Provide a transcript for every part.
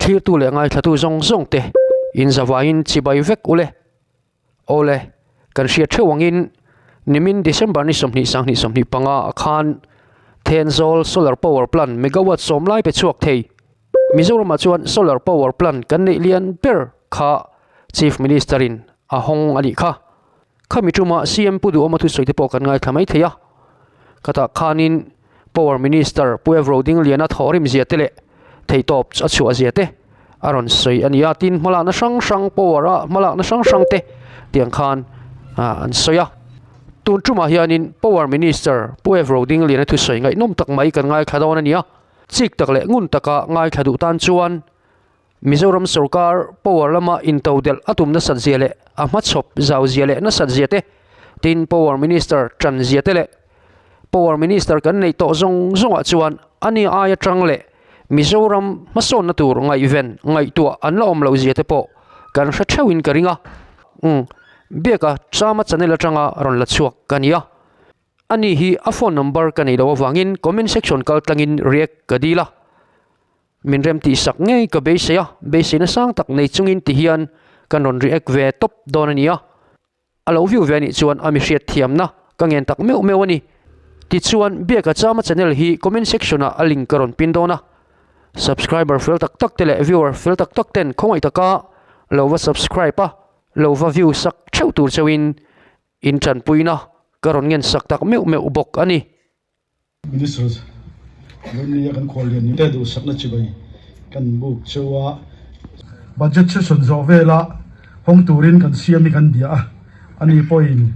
Thlirtu leh ngaithlatu zawng zawng te in zavaiin chibai vek ule. Awle, kan hriat theuh angin nimin December ni 20 sanghnih 25 ah khan Thenzawl Solar Power Plant megawatt sawm lai pe chhuak thei. Mizoramah chuan Solar Power Plant kan neih lian ber kha Chief Minister in a hawng a nih kha. Khami ṭuma CM Pu Duhawma thusawi te pawh kan ngaithla mai thei a. Khatah khanin Power Minister Pu Evro Dingliana thawhrim zia te leh theihtawp a chhuah zia te a rawn sawi a ni a. Tin, hmalakna hrang hrang power a hmalakna hrang hrang te tiang khan an sawi a. Tun ṭumah hianin Power Minister Pu Evro Dingliana thusawi ngaihnawm tak mai kan ngaithla dawn a ni a. Chik tak leh ngun taka ngaithla duh tan chuan Mizoram sorkar power lama intodelh a tum nasat zia leh a hmachhawp zau zia leh nasat zia te, tin power minister tan zia te leh power minister kan neih tawh zawng zawngah chuan ani aia tang leh Mizoram hmasawnna tur ngaihven ngaihtuah an la awm loh zia te pawh kan hre theuhin ka ring a. Umm, Biaka Chama channel atanga rawn la chhuak ka ni a. Ani hi a phone number ka neih loh avangin comment section kal tlangin react ka dil a. Min rem tih sak ngei ka beisei a, beiseina sang tak nei chungin ti hian kan rawn react ve tawp dawn a ni a. A lo view ve anih chuan a mi hriat thiamna ka ngen tak meuh meuh a ni. Tichuan, Biaka Chama channel hi comment section ah a link ka rawn pin dawn a. Subscriber fel tak tak te leh viewer fel tak tak ten khawngaih taka lo va subscribe a, lo va view sak theuh tur cheuhin in tanpuina ka rawn ngen sak tak meuh meuh bawk a ni. Minister Lawmnia kan khual lian te duhsakna chibai kan buk cheu a. Budget session zawh vela hawng turin kan siam hi kan bia a, ani pawhin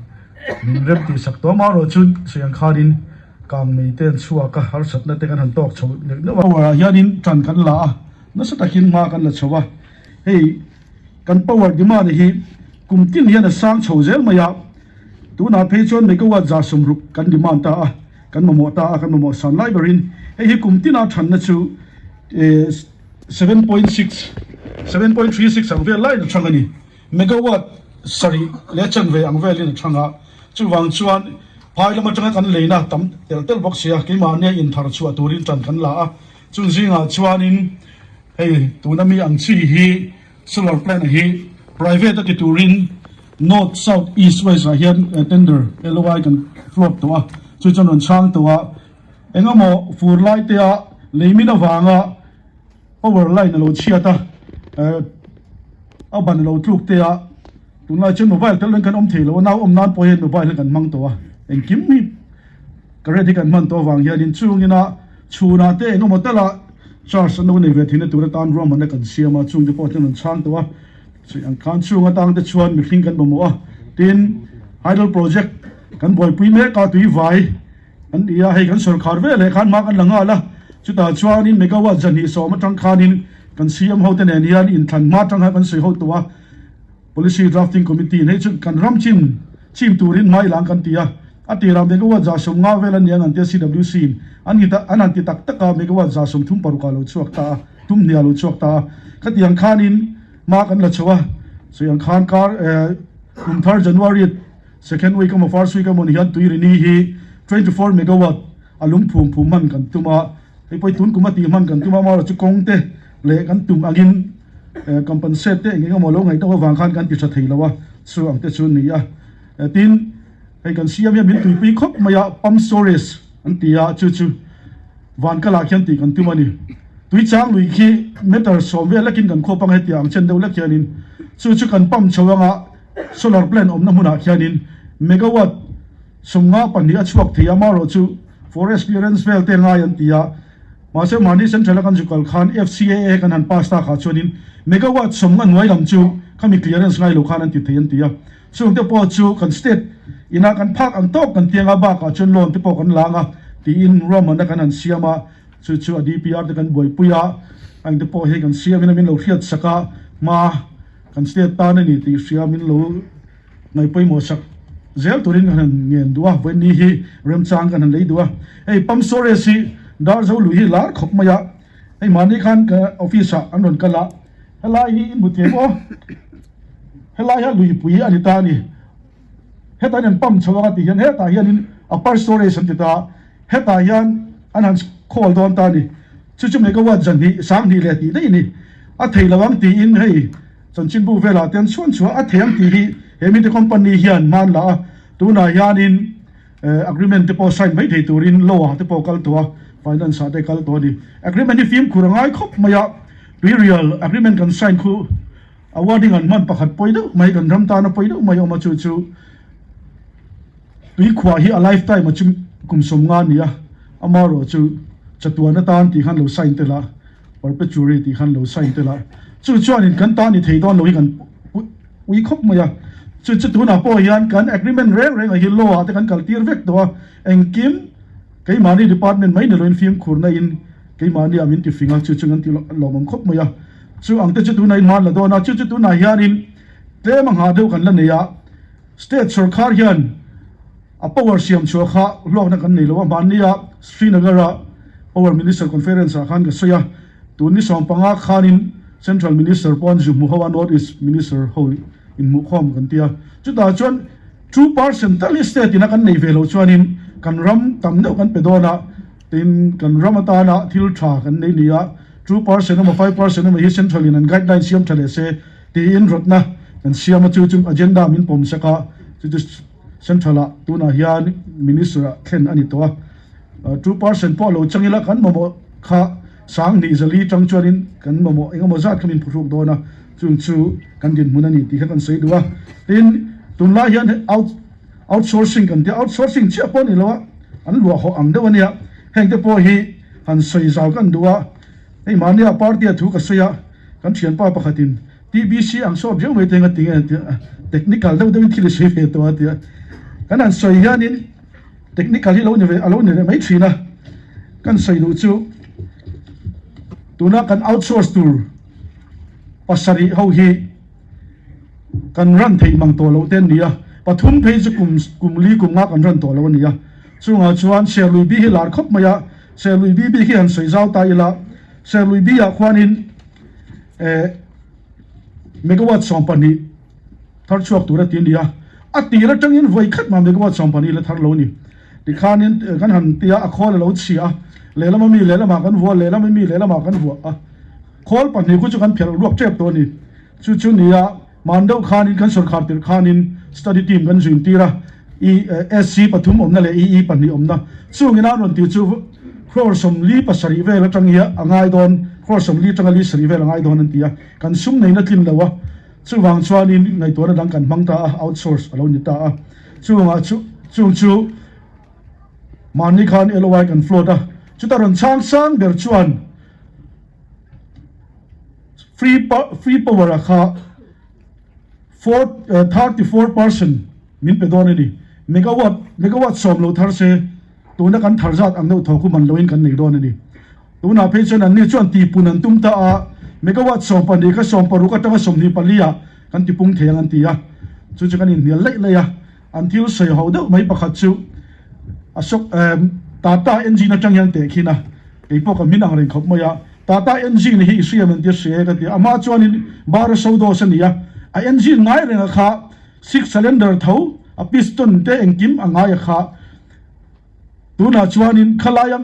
min rem tihsak tawh amaherawh chu sawi ang khanin kang nei te an chhuak a, harsatna te kan han tawk chho neuh neuh a. Power ah hianin tan kan la a, nasa takin hma kan la chho a, hei kan power demand hi kum tin hian a sang chho zel mai a. Tunah phei chuan megawatt 60 kan demand ta a, kan mamawh ta a, kan mamawh san lai berin hei hi kum tina thanna chu 7.6, 7.36 ang vel laiin a thang a ni. Megawatt sarih leh chanve ang velin a thang a, chuvang chuan phai lam atanga kan leina tam telh telh bawk sia, keimahnia inthar chhuah turin tan kan la a, chung zingah chuanin hei tuna mi ang chi hi Solar plant hi private a ti turin North, South, East, West ah hian tender LOI kan float tawh a, chu chuan rawn chhang tawh a, engemaw fur lai te a lei min avanga power line a lo chhiat a, a ban a lo tluk te a, tunlai chuan mobile tel reng kan awm thei lo a, nau awm nan pawh hian mobile hi kan hmang tawh a, engkim hi Current hi kan hman tawh avang hianin chungina chhunah te engemaw tala charge an lo nei ve theihna tur atan ruahmanna kan siam a, chungte pawh chuan an chhang tawh a, chhui ang khan chung atang te chuan mihring kan mamawh a, tin hydel project kan buaipui mek a tui vai an ni a, hei kan sawrkhar ve leh khan hma kan la nghal a, chutah chuanin megawatt 210 atang khanin kan CM ho te nen hian inthlan hma atang khan kan sawi ho tawh a, Policy Drafting Committee in hei chu kan ram chin chim turin hma ilang kan ti a, a tirah megawatt 50 vel a niang an tia CWC in an hit an han ti tak tak a, megawatt 36 ah lo chhuak ta a, tum hnih ah lo chhuak ta a, khati ang khanin hma kan la chho a, sawi ang khan kar eh kum thar January second week emaw first week emaw ni hian Tuirini hi 24 megawatt a lung phum phum hman kan tum a, hei pawh hi tun kum a tih hman kan tum a, amaherawhchu kawng te leh kan tum angin compensate te eng eng emaw lo ngaih deuh avang khan kan ti tha thei lo a, chu ang te chu a ni a. Tin, hei kan siam hian min tuipui khawp mai a, pump storage an ti a, chu chu van kalah khian tih kan tum a ni. Tui chang lui khi meter 10 vel lekin kan khuap ang hetiang ang chen deuh lek hianin chu chu kan pump chho anga solar plant awmna hmunah khianin megawatt 52 a chhuak thei a, amaherawhchu forest clearance vel te ngai an ti a. Mahse mahni central a kan zu kal khan FCAA kan han pass tak ah chuanin megawatt 50 hnuai lam chu khami clearance ngai lo khan an ti thei an ti a. Chung te pawh chu kan state ina kan phak ang tawk kan tiang a bakah chuan loan te pawh kan lang a tiin ruahmanna kan han siam a, chu chu a DPR te kan buaipui a, heng te pawh hi kan siam in a min lo hriat sak a, hma kan state tan a ni tih hria min lo Ngaihpawimawh sak zel turin kan han ngen duh a, vawiin hi remchang kan han lei duh a. Hei pump storage hi Darzo lui hi lar khawp mai a, hei mahni khan ka office ah an rawn kal a, helai hi in hmu thiam aw, helai hi luipui a ni ta a ni, hetah hian an pump chho anga tih hian hetah hianin upper storage an ti ta a, hetah hian an han khawl dawn ta a ni, chu chu megawatt 200 leh tih daih a ni. A thei lo ang tiin hei chanchinbu velah te an chhuan chhuah a thei ang tih hi he mite company hian hman la a, tunah hianin agreement te pawh sign mai thei turin law ah te pawh kal tawh a, finance ah te kal tawh a ni. Agreement hi fimkhur a ngai khawp mai a, tuirial agreement kan sign khu a wording an hman pakhat pawi deuh mai kan ram tana pawi deuh mai a awm a chu chu tuikhuah hi a lifetime a chu kum 50 a ni a, amaherawh chu chatuan atan tih khan lo sign tel a. Perpetuary tih khan lo sign tel a, chu chuanin kan ta ni thei dawn lo hi kan ui khawp mai a, chu chu tunah pawh hian kan agreement reng reng ah hi law ah te kan kal tir vek tawh a, engkim keimahni department mai ni loin fimkhurna in keimahni ah min ti fing a, chu chu kan ti lawmawm khawp mai a, chu ang te chu tunah in hman la dawn a, chu chu tunah hianin tlem a nghah deuh kan la nei a, state sorkar hian A power siam chhuah kha hlawkna kan nei lo a, hmannia Srinagar-a Power Minister Conference-ah khan ka sawi a, tun ni 15 khanin Central Minister pawh an zu hmu ho a, North East Minister ho inhmuhkhawm kan ti a, chutah chuan 2% tal hi state ina kan nei ve loh chuanin kan ram tam deuh kan pe dawn a, tin kan ram atana thil tha kan nei ni a, 2% emaw 5% emaw hi Central in an guideline siam tha leh se tiin rawtna kan siam a, chu chu agenda min pawm sak a, chu chu. Central ah tunah hian Minister ah thlen a ni tawh a, 2% pawh lo chang ila kan mamawh kha 2000 zali tang chuanin kan mamawh eng emaw zat kha min phuhruk dawn a, chung chu kan dinhmun a ni tih kha kan sawi duh a. Tin, tunlai hian out outsourcing kan tia, outsourcing chiah pawh a ni lo a, an luah hawh ang deuh a nia, heng te pawh hi han sawi zau kan duh a, hei mahnia party a thu ka sawi a, kan thianpa pakhatin TBC ang sawt riau mai te nga tinge tia technical deuh deuhin thil i sawi ve tawh a tia kan han sawi hianin technical hi lo ni ve a lo ni leh mai thin a kan sawi duh chu tuna kan outsource tur pasarih ho hi kan run theih mang tawh loh te an ni a pathum phei chu kum kum li kum nga kan run tawh lo a ni a chungah chuan Serlui bi hi lar khawp mai a Serlui bi bik hi han sawi zau ta ila Serlui bi ah khuanin Eh, megawatt 12 thar chhuak tur a ti a ni a, a tir atangin vawi khat mah megawatt 12 la thar lo a ni. Tikhanin kan han tia a khawl a lo chhia a, lehlam ami lehlamah kan vuah a, lehlam ami lehlamah kan vuah a, khawl pahnih khu chu kan phelh ruak tep tawh a ni. Chu chu ni a, man deuh khanin kan sawrkhar tirh khanin study team kan zuin tir a, I SC pathum awmna leh EE pahnih awmna chungin a rawn tih chu crore 47 vel atang hi a ngai dawn, crore 40 atanga li sarih vel a ngai dawn an ti a, kan sum neihna tlin lo a, chuvang chuanin ngaihtuahna dang kan hmang ta a, outsource a lo ni ta a, chungah chu chung chu mahni khan LOI kan float a, chuta rawn chhang sang ber chuan free free power a kha four 34%. Min pe dawn a ni. Megawatt, megawatt sawm lo thar se, tuna kan thar zat ang deuh thaw khu man loin kan nei dawn a ni. Tunah phei chuan anni chuan tihpun an tum ta a, megawatt 12 kha 16 atanga 24 ah kan tipung thei ang an ti a, chu chu kan inhnial laih laih a. An thil sawi ho deuh mai pakhat chu Ashok, Tata engine atang hian tehkhin a, kei pawh ka hmin ang reng khawp mai a, Tata engine hi i hriam an ti a hria e ka ti a, amah chuanin Baro Sodos a ni a, a engine ngai renga kha Six cylinder tho a piston te engkim a ngai a kha. Tunah chuanin khalaia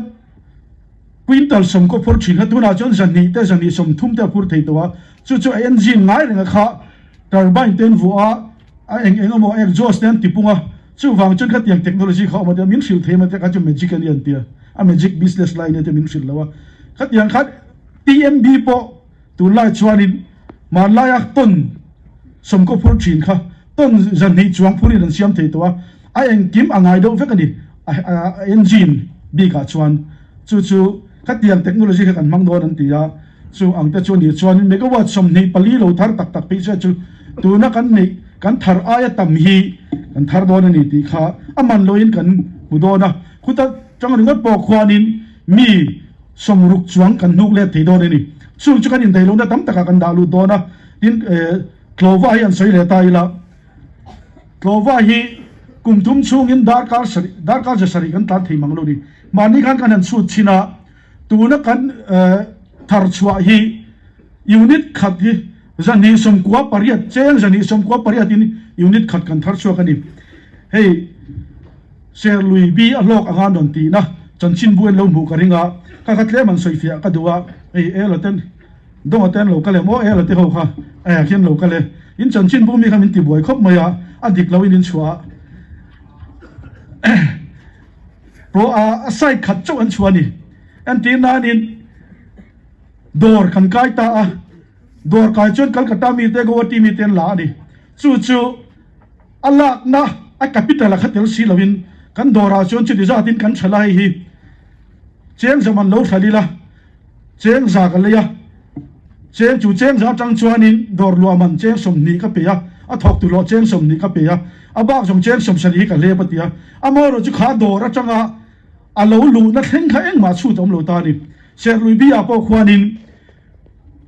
quintal sawmkaw phur thin kha tunah chuan 200 te 230 te a phur thei tawh a, chu chu a engine ngai reng a kha turbine te an vuah a, a eng eng emaw exhaust te an ti pung a, chuvang chuan khatiang technology kha a awm a tia min hrilh thei a tia kha chu magic a ni an tia, a magic business line a tia min hrilh lo a, khatiang khan TMB pawh Tunlai chuanin hmanlaia tawn sawmkaw phur thin kha tawn 200 chuang phurin an siam thei tawh a, a engkim a ngai deuh vek a ni a engine bikah chuan. Chu chu khatiang technology kha kan hmang dawn an ti a, chu ang te chu a nih chuanin megawatt 24 lo thar tak tak phei se chu tuna kan neih kan thar aia tam hi kan thar dawn a ni tih kha a man loin kan hmu dawn a, khuta tang ringawt pawh khuanin mi 60 chuang kan hnuk let thei dawn a ni. Chung chu kan indaih lohna tam takah kan dah lut dawn a, tin Tlawva hi an sawi leh ta ila, Tlawva hi kum thum chhungin darkar sarih, darkar za sarih kan tlan thei mang lo ni. Mahni khan kan han chhut chhin a, tuna kan thar chhuah hi unit khat hi 298, cheng 298 in unit khat kan thar chhuak a ni. Hei. Serlui bi a hlawk anga nawn tihna chanchinbu en lo hmuh ka ring a, ka kha tlem an sawifiah ka duh a, hei ela ten. Dawnga te an lo kal em aw ela te ho kha eh khi an lo kal e. In chanchin bu mi kha min ti buai khawp mai a, a dik lo in in chhuah a pro a side khat chauh an chhuah a ni. Entir nanin dawr kan kai ta a, dawr kai chuan Calcutta mi te Guwahati mi te an la a ni. Chu chu a lakna a capital a kha tel si loin kan dawrah chuan chuti zatin kan tha lai hi cheng zaman lo hral ila cheng za ka lei a, cheng chu cheng za atang chuanin dawr luah man cheng 20 ka pe a, a thawk tu lawh cheng 20 ka pe a, a bak zawng cheng 70 hi ka hlep a ti a, amaherawh chu kha dawr atanga a lo luhna thleng kha engmah chhut a awm lo ta a ni. Serlui bi ah pawh khuanin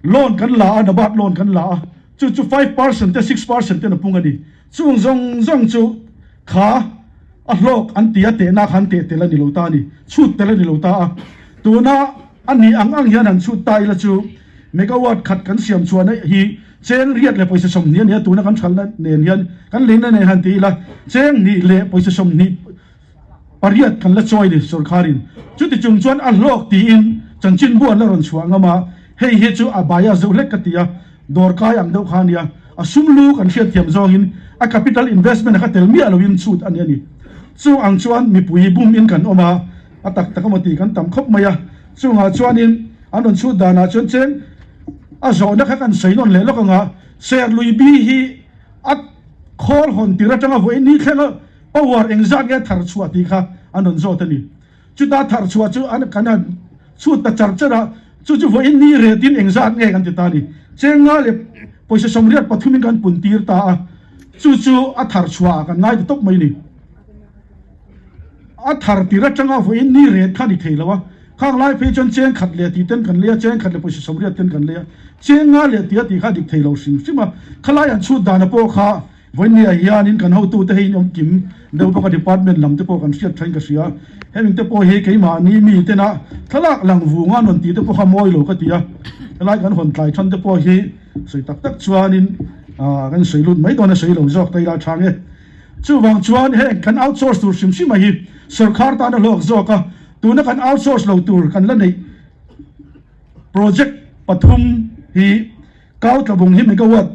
loan kan la a, Nabat loan kan la a, chu chu 5% te 6% ten a pung a ni. Chung zawng zawng chu kha a hlawk an ti a, tehna kha an teh tel a ni lo ta a ni, chhut tel a ni lo ta a. Tuna a nih ang ang hian han chhut ta ila chu megawatt khat kan siam chhuahna hi cheng riat leh pawisa 20 a ni a, tuna kan thalna nen hian kan leina nen han ti ila cheng hnih leh pawisa 20 Pariat kan la chawi ni sorkharin. Chuti chung chuan a hlawk tiin chanchinbu an la rawn chhuah ngam a, hei hi chu a bias deuh hlek ka ti a, dawrkai ang deuh kha a nia. A sum lu kan hriatthiam zawngin a capital investment a kha tel miah loin chhut a ni a ni. Chung ang chuan mipui bum in kan awm a, a tak tak emaw tih kan tam khawp mai a. Chungah chuanin an rawn chhut danah chuan cheng a zawhna kha kan sawi nawn leh lawk ang a, Serlui bi hi a khawl hawn tir atanga vawiin ni thlenga Power engzat nge thar chhuah tih kha an rawn zawt a ni. Chuta thar chhuah chu an kan han chhut ta char char a, chu chu vawiin ni retin engzat nge kan ti ta a ni. Cheng nga leh pawisa 83 in kan pun tir ta a, chu chu a thar chhuah ah kan ngai ta tawp mai a ni. A thar tir atanga vawiin ni ret kha a ni thei lo a, khang lai phei chuan cheng khat leh tih ten kan lei a, cheng khat leh pawisa 80 ten kan lei a, cheng nga leh tih a tih kha a dik thei lo hrim hrim a, khalai an chhut dan a pawh kha Vawinia hianin kan hotute hi inawm kim deuh bawk a, department lam te pawh kan hriat thain ka hria. Heng te pawh hi keimahni mi tena thlalak lang vunga an rawn tih te pawh kha mawi lo ka ti a. Helai kan hawn tlai than te pawh hi sawi tak tak chuanin kan sawi lut mai dawn a sawi lo zawk ta ila a chang e. Chuvang chuan heng kan outsource tur hrim hrim a hi sorkar tan a hlawk zawk a, tuna kan outsource lo tur kan la neih project pathum hi Kau tlabung hi megawatt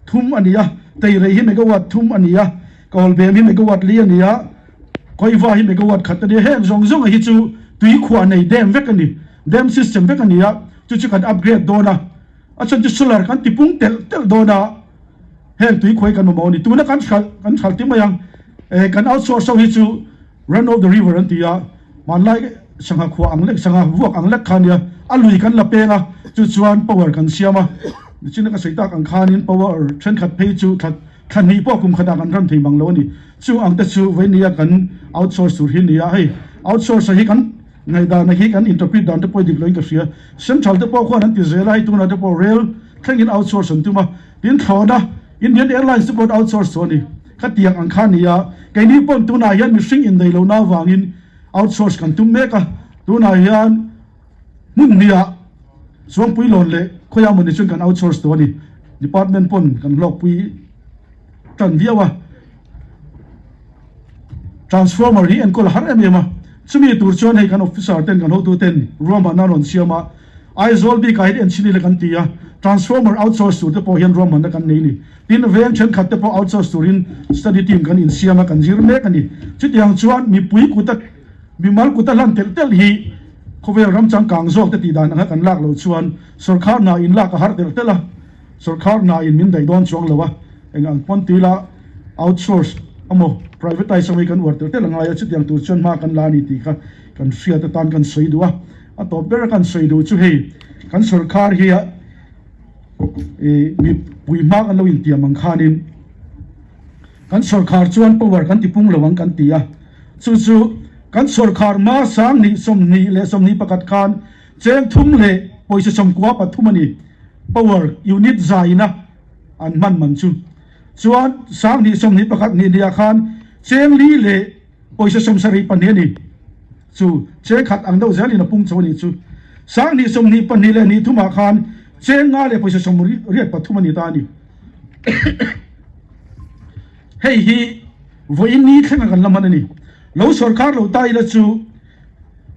thum a ni a, Teirei hi megawatt thum a ni a, Kawlbem hi megawatt li a ni a, Kawihva hi megawatt khat a ni a. Heng zawng zawng hi chu tui khuah nei dam vek a ni, dam system vek a ni a, chu chu kan upgrade dawn a, a chhan chu solar kan tipung telh telh dawn a, heng tui khuai kan mamawh a ni. Tuna kan hralh kan hralh ti mai ang, kan outsource ho hi chu Run of the river an ti a, hmanlai sangha khuah ang lek, sangha vuak ang lek kha a nia, a lui kan la peng a, chu chuan power kan siam a, nichina ka sawi tak ang khanin power thenkhat phei chu thla thla hnih pawh kum khatah kan run thei mang lo a ni. Chu ang te chu veinia kan outsource tur hi a ni a, hei outsource a hi kan ngaihdan a hi kan interpret dan te pawh i dik loin ka hria, central te pawh khuan an ti zel a, hei tunah te pawh rail thlengin outsource an tum a, tin thlawhna Indian Airlines te pawh an outsource tawh a ni. Khatiang ang kha a ni a, keini pawn tunah hian mihring inneih lohna avangin outsource kan tum mek a, tunah hian hmun hniah Chuangpui lawn leh khawiah mawni chuan kan outsource tawh a ni. Department pawn kan hlawkpui tan viau a, transformer hi enkawl a har em em a, chumi tur chuan hei kan officer ten kan hotu ten ruahmanna an rawn siam a, Aizawl bikah hian enchhin ila kan ti a, transformer outsource tur te pawh hian ruahmanna kan nei a ni. Tin, veng thenkhat te pawh outsource turin study team kan insiam a, kan zir mek a ni. Chutiang chuan mipui kuta, mimal kuta hlan telh telh hi khawvel ram changkang zawk te tih dan anga kan lak loh chuan sawrkhar hna in lak a har telh telh a, sawrkhar hna in min daih dawn chuang lo a, eng ang pawn tila outsource emaw privatise emaw hi kan uar telh telh a ngai a, chutiang tur chuan hma kan la a ni tih kha kan hriat atan kan sawi duh a. A tawp ber a kan sawi duh chu hei kan sawrkhar hi a ih mipui hma kan lo intiam ang khanin kan sawrkhar chuan power kan tipung lo ang kan ti a, chu chu kan sawrkhar hma 20 21 khan cheng thum leh pawisa 93 a ni power unit zaina an hman man chu chuan 20 21 hnih hnih ah khan cheng li leh Pawisa 74 a ni chu cheng khat ang deuh zelin a pung chho a nih chu. 2022 leh ni thumah khan cheng nga leh pawisa 83 a ni ta a ni. Hei hi vawiin ni thlenga kan la hman a ni. Lo sawrkar lo ta ila chu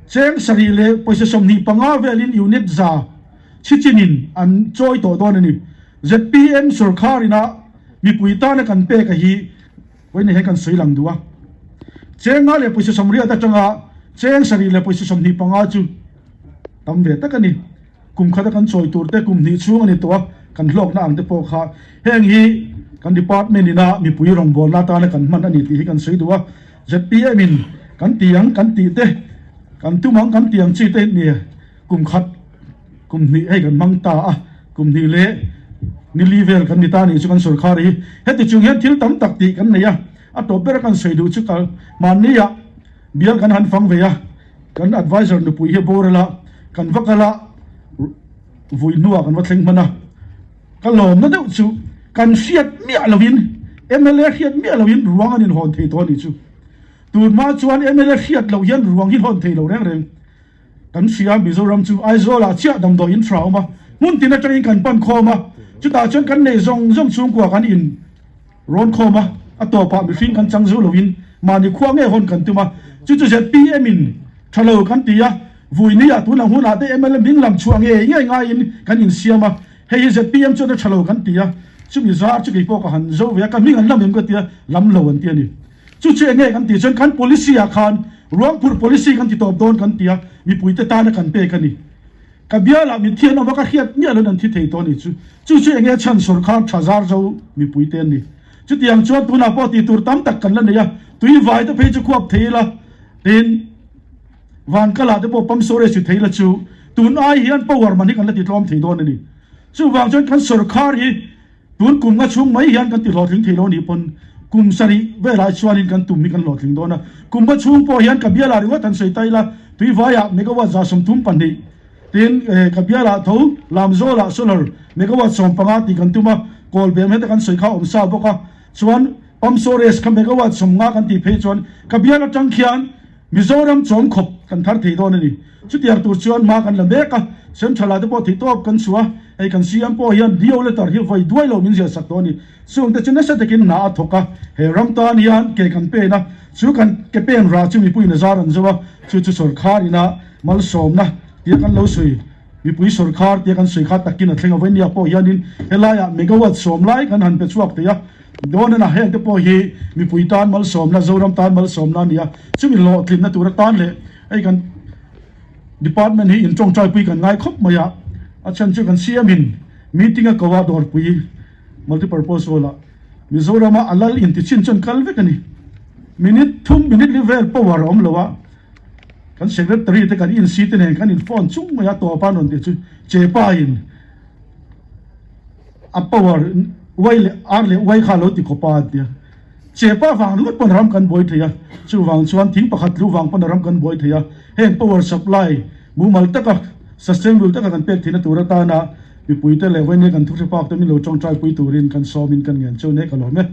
cheng sarih leh pawisa 25 velin unit za. Chhichinin an chawi tawh dawn a ni. Zpm sorkar ina mipui tana kan pek a hi vawiin hian kan sawi lang duh a. Cheng nga leh pawisa 80 atanga cheng 7 leh pawisa 25 chu tam ve tak a ni. Kum khata kan chawi tur te kum hnih chhung a ni tawh a, kan hlawkna ang te pawh kha heng hi kan department ina mipui rawngbawlna atana kan hman a ni tih hi kan sawi duh a. Zpm in kan ti ang kan tih te, kan tum ang kan tih ang chi te ni kum khat kum hnih hei kan hmang ta a, kum hnih leh ni li vel kan ni ta nih chu kan sorkar hi. Heti chung hian thil tam tak tih kan nei a, a tawp bera kan sawi duh chu kal mahnia bial kan han fang ve a, kan advisor nupui hi boral a, kan va kal a, vui hnuah kan va thleng hman a, ka lawmna deuh chu kan hriat miah loin mla hriat miah loin ruang an inhawn thei tawh a nih chu. Tunhma chuan mla hriat loh hian ruang hi hawn thei lo reng reng. Kan hria Mizoram chu Aizawl ah chiah damdawi in tha a awm a, hmun tin atangin kan pan khawm a, chutah chuan kan nei zawng zawng chhungkua kan in rawn khawm a, a tawpah mihring kan chang zo loin mahni khua nge hawn kan tum a, chu chu zpm in tha lo kan ti a, vui ni ah tun ang hunah te mla hming lam chhuah ngei ngei ngaiin kan insiam a, hei hi zpm chuan a tha lo kan ti a, chumi zar chu keipawh ka han zo ve a, ka hming an lam em ka ti a, lam lo an ti a ni. Chu chu enge kan tih chuan kan policy ah khan ruangphurh policy kan ti tawp dawn kan ti a, mipuite tana kan pek a ni. Ka bialah mitthi an awm a, ka hriat miah loin an thi thei tawh a nih chu. Chu chu enge chhan sawrkhar tha zar zo mipuite an ni. Chutiang chuan tunah pawh tih tur tam tak kan la nei a, tui vai te phei chu khuap thei ila, tin van kalah te pawh pump storage ti thei ila chu tun ai hian power man hi kan la ti tlawm thei dawn a ni. Chuvang chuan kan sawrkhar hi Tun kum nga chhung mai hian kan ti hlawhtling thei lo nih pawn kum sarih velah chuanin kan tum hi kan hlawhtling dawn a. Kum nga chhung pawh hian ka bialah ringawt han sawi ta ila, tuivaiah megawatt 32 tin ka bialah tho Lamzawlah solar megawatt 15 tih kan tum a, Kawlbem heta kan sawi kha a awm sa bawk a, chuan pump storage kha megawatt 50 kan tih phei chuan ka bial atang khian Mizoram chawm khawp kan thar thei dawn a ni. Chutiang tur chuan hma kan la mek a, Central ah te pawh theihtawp kan chhuah a, hei kan CM pawh hian DO letter hi vawi duai lo min ziah sak tawh a ni. Chungte chu nasa takin hna a thawk a, he ram tan hian ke kan pen a, chu kan ke pen rah chu mipuiin a zar an zo a, chu chu sawrkhar ina malsawmna tia kan lo sawi, mipui sawrkhar tia kan sawi kha takin a thleng a, vawinia pawh hianin helaiah megawatt 10 lai kan han pe chhuak thei a. Dawnana heng te pawh hi mipui tan malsawmna, Zoram tan malsawmna a ni a, chumi hlawhtlinna tur atan leh hei kan department hi in tawngtaipui kan ngai khawp mai a, a chhan chu kan CM in meeting a ko a dawrpui multipurpose hall ah Mizorama a lal in ti chin chuan kal vek a ni. Minute thum minute li vel power a awm lo a, kan secretary te kan insi te nen kan in phone chung mai a tawp a rawn tih chu chepa in A power uai leh ar leh uai kha a lo ti khawp a tia. Chepa vang ringawt pawn ram kan buai thei a, chuvang chuan thing pakhat tlu vang pawn ram kan buai thei a. Heng power supply mumal taka sustainable taka kan pek theihna tur atana mipuite leh vawiin kan thuhre pak te min lo tawngtai pui turin kan sawmin kan ngen cheu nek alawm e.